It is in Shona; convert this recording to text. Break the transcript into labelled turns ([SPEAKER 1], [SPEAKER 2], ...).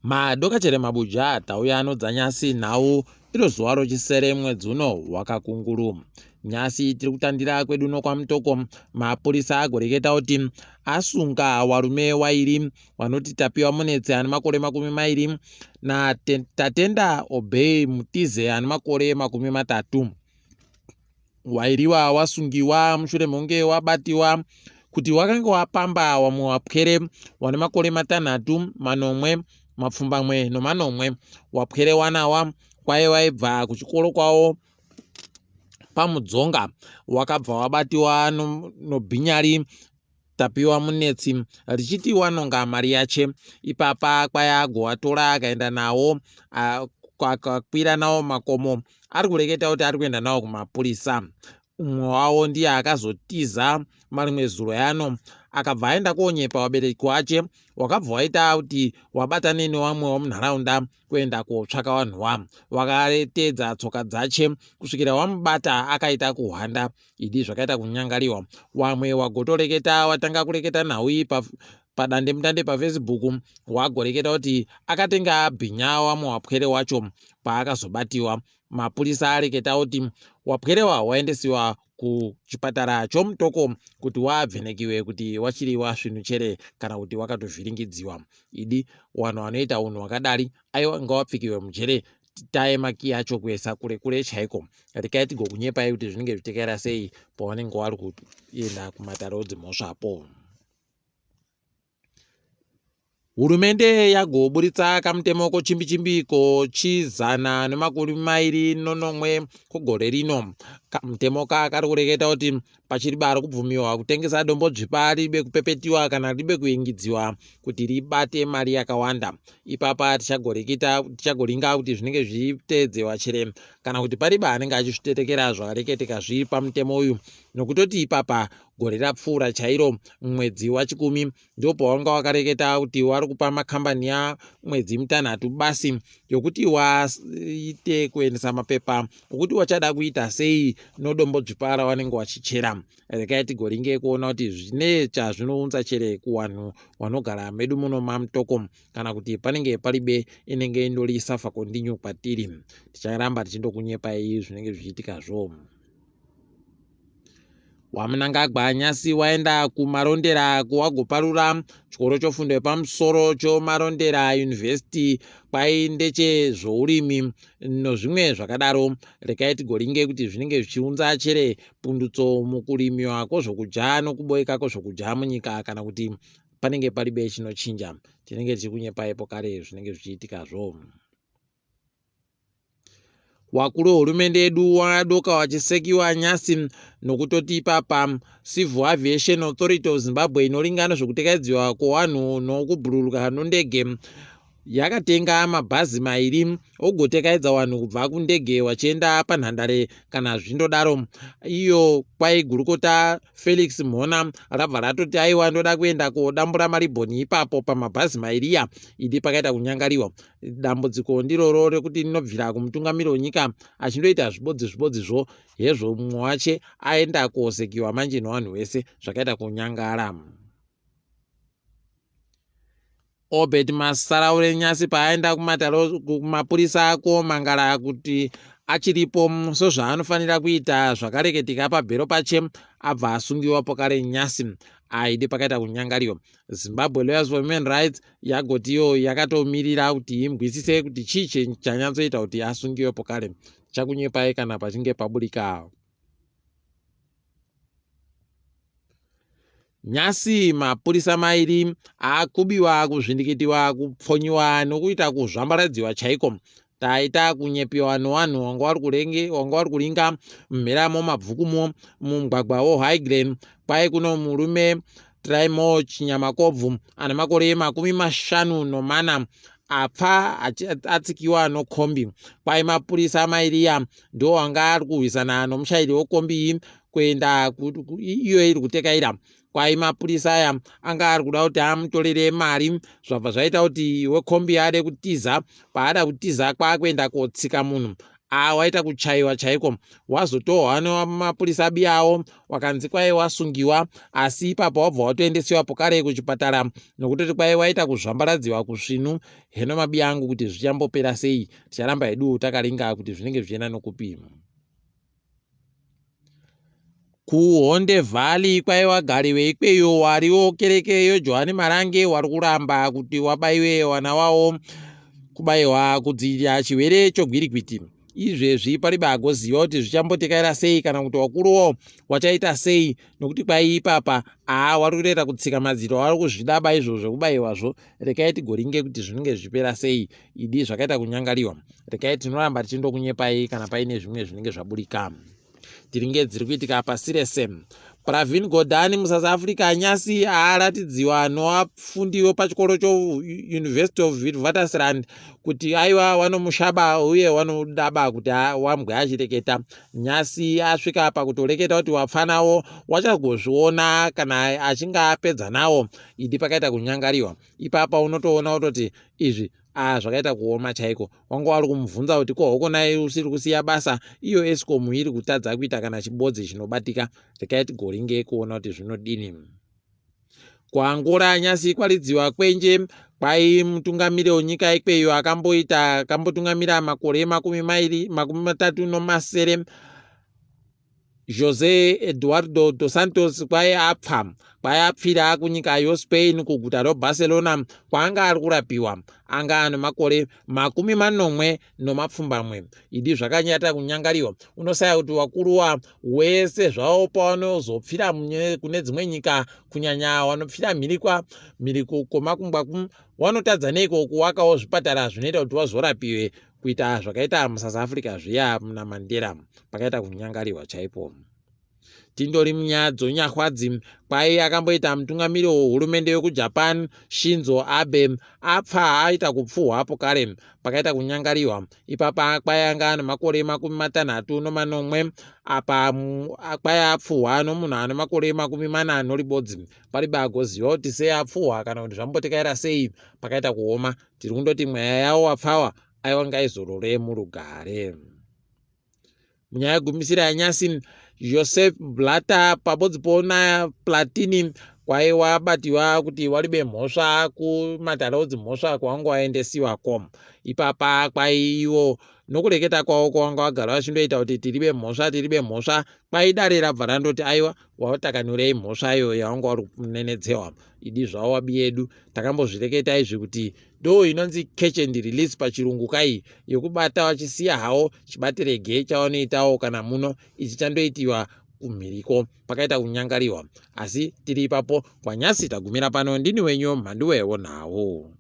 [SPEAKER 1] Madokachere mabuja tauya anodza nyasi nhau iro zuva rochisere mwedzi uno wakakunguru. Nyasi tiri kutandira kwedu uno kwaMutoko mapurisa agoreketa kuti asunga warume wairi vanoti Tapiwa Munetsi ane makore 20 naTatenda Obey Mutize ane makore 30. Wairiwa wasungiwa mushure mekunge wabatiwa kuti wakange wapamba wamwe wapwere wane makore 6, 7, 8 nomanomwe. Wapwere wanawa kwaye waibva kuchikoro kwawo paMudzonga wakabva wabatiwa nobhinyari Tapiwa Munetsi richiti wanonga mari yache. Ipapa kwaya agowatora akaenda nawo akakwira nawo makomo ari kureketa kuti ari kuenda nawo kumapurisa. Umwe wawo ndiye akazotiza marimwe zuro yano akabva aenda konyepa wabereki wache wakabva waita kuti wabatane newamwe wamunharaunda kuenda kotsvaka wanhu wa wakateedza tsoka dzache kusvikira wamubata akaita kuhwanda Idi zvakaita kunyangariwa. Wamwe wagotoreketa watanga kureketa nhau iyi padandemutande paFacebook wagoreketa kuti akatenga abhinya wamwe wapwere wacho paakazobatiwa. Mapurisa areketa kuti wapwerewa waendesiwa kuchipatara choMutoko kuti waabvenekiwe kuti wachiri wasvinu chere kana kuti wakatovhiringidziwa. Idi wanhu wanoita unhu wakadari aiwa ngawapfikiwe mujere taye makiyi acho kuesa kure kure chaiko rekai tigokunyepai kuti zvinenge zvichitekaira sei pawanenge wari kuenda kumatare odzimhosvapo. Hurumende yagoburitsa kamutemo kochimbichimbi kochizana nemakumi mairi nonomwe kogore rino. Kamutemo ka kari kureketa kuti Pachiri bari kubvumiwa kutengesa dombo dzvipa ribe kupepetiwa kana ribe kuingidziwa kuti ribate mari yakawanda. Ipapa tichagoringa kuti zvinenge zvichiteedzewa chere kana kuti pariba anenge achizvitetekera zvakareketeka zviri pamutemo uyu nokutoti ipapa gore rapfuura chairo mumwedzi waChikumi ndopawanga wakareketa kuti wari kupa makambani yamwedzi mitanhatu basi yokuti waite kuendesa mapepa okuti wachada kuita sei nodombo dzvipa rawanenge wachichera. Rekai tigoringe kuona kuti zvine chazvinounza chere kuwanhu wanogara medu muno maMutoko kana kuti panenge paribe inenge indori safa kondinyu kwatiri. Ticharamba tichindokunyepai zvinenge zvichiitikazvo. WaMnangagwa nyasi waenda kuMarondera kuwagoparura chikoro chofundo yepamusoro choMarondera University kwai ndechezvourimi nozvimwe zvakadaro. Rekai tigoringe kuti zvinenge zvichiunza chere pundutso mukurimiwa kwozvokudya nokuboika kwozvokudya munyika kana kuti panenge paribe chinochinja. Tinenge tichikunyepaipo kare zvinenge zvichiitikazvo. Wakuru wehurumende yedu wadoka wachisekiwa nyasi nokutoti ipapa Civil Aviation Authority of Zimbabwe inoringa nezvekutekaidziwa kwewanhu nokubhururuka nondege yakatenga mabhazi mairi ogotekaidza wanhu kubva kundege wachienda panhandare kana zvindodaro. Iyo kwai gurukota Felix Mhona rabva ratoti aiwa ndoda kuenda kodambura maribhoni ipapo pamabhazi mairiya idi pakaita kunyangariwa. Dambudziko ndiroro rekuti rinobvira kumutungamiri wenyika achindoita zvibodzi zvibodzizvo hezvo mumwe wache aenda kosekiwa manje nevanhu vese zvakaita kunyangara. Obert Masaraure Nyasi paaenda kumapurisa komangara kuti achiripo sozvaanofanira kuita zvakareketika pabhero pache abva asungiwa pokare Nyasi aide pakaita kunyangariwa. Zimbabwe Lawyers for Human Rights yagoti iyo yakatomirira kuti imbwisise kuti chii chanyatsoita kuti asungiwe pokare. Chakunyepai kana pachinge paburika. Nyasi mapurisa mairi akubiwa, kuzvindikitiwa, kupfonyiwa nokuita kuzvambaradziwa chaiko. Taita kunyepiwa nowanhu wanga wari kurenge wanga wari kuringa mumheramo mabvukumo mumugwagwa woHigh Kwai kuno murume Trymore Chinyamakobvu ane makore 54 apfa atsikiwa nokombi. Kwai mapurisa mairiya ndiwo anga ari kurwisana nomushairi wekombi iyi kuenda iyo iri kutekaira. Kwai mapurisa aya anga ari kuda kuti amutorere mari zvabva zvaita kuti wekombi ade kutiza. Paada kutiza kwakuenda kotsika munhu. Aa waita kuchaiwa chaiko, wazotohwa nemapurisa biyawo, wakanzi kwai wasungiwa, asi ipapo wabva watoendesiwa pokare kuchipatara nokutoti kwai waita kuzvambaradziwa kusvinu. Heno mabiya angu kuti zvichambopera sei, ticharamba hedu takaringa kuti zvinenge zvichienda nokupi. KuHonde Valley kwai wagari veikweyo wariwo kereke yoJohani Marange wari kuramba kuti wabaiwe wana wawo kubaiwa kudzivirira chirwere chogwirikwiti. Izvezvi paribe agoziva kuti zvichambotekaira sei kana kuti wakuruwo wachaita sei nokuti kwai ipapa aa wari kutoita kutsika madziro wari kuzvidaba izvo zvekubaiwazvo. Rekai tigoringe kuti zvinenge zvichipera sei idi zvakaita kunyangariwa. Rekai tinoramba tichindokunyepai kana paine zvimwe zvinenge zvaburika. Tiringe dziri kuitika pasi rese. Pravin Gordhan muSouth Africa nyasi aaratidziwa noafundi wepachikoro choUniversity of Witwatersrand kuti aiwa wanomushaba uye wanodaba kuti wambwe achireketa. Nyasi asvika pakutoreketa kuti wapfanawo wachagozviona kana achinge apedza nawo. Idi pakaita kunyangariwa. Ipapa unotoona kutoti izvi Ah zvakaita kuoma chaiko. Wanga wari kumubvunza kuti ko hokonai usiri kusiya basa iyo Escom iri kutadza kuita kana chibodzi chinobatika. Rekai tigoringe kuona kuti zvinodini. KuAngola nyasi kwaridziwa kwenje kwai mutungamiri wenyika ikweyo akamboita akambotungamira makore 20 37 José Eduardo dos Santos kwai apfa kwai apfira kunyika yoSpain kuguta roBarcelona kwaanga ari kurapiwa. Anga ane makore 78. Idi zvakanyata kunyangariwa. Unosaya kuti wakuruwa wese zvawo pawanozopfira kune dzimwe nyika kunyanya wanopfira mhirikwa mhiri kwomakungwa wanotadza neiko kuwakawo zvipatara zvinoita kuti wazorapiwe kuita zvakaita muSouth Africa zviya muna Mandela pakaita kunyangariwa chaipo. Tindori munyaya dzonyahwadzi kwai akamboita mutungamiri wehurumende wekuJapan Shinzo Abe apfa aita kupfuhwa apo kare pakaita kunyangariwa ipapa kwai anga ane makore 67 apa kwai apfuhwa nomunhu ane makore 41 paribe agoziva kuti sei apfuhwa kana kuti zvambotekaira sei pakaita kuoma tiri kundoti mweya yawo wapfawa Aiwa ngaizorore murugare. Munyaya yegumisira yanyasi, Joseph Blatter pabodzi poona Platini kwaiwa abatiwa kuti walibe mhosva kumatare odzimhosva kwawanga waendesiwako. Ipapa kwaiiwo nokureketa kwavo kwawanga wagara vachindoita kuti tiribe mhosva tiribe mhosva kwai dare rabva randoti aiwa watakanyorei mhosva iyo yawanga wari kunenedzewa idi zvawo wabi yedu takambozvireketa izvi kuti Ndoo inonzi catch and release pachirungu kai yekubata vachisiya hawo chibatirege chavanoitawo kana muno ichi chandoitiwa kumhiriko pakaita kunyangariwa asi tiri ipapo kwanyasi tagumira pano ndini wenyu mhanduwe wonhau.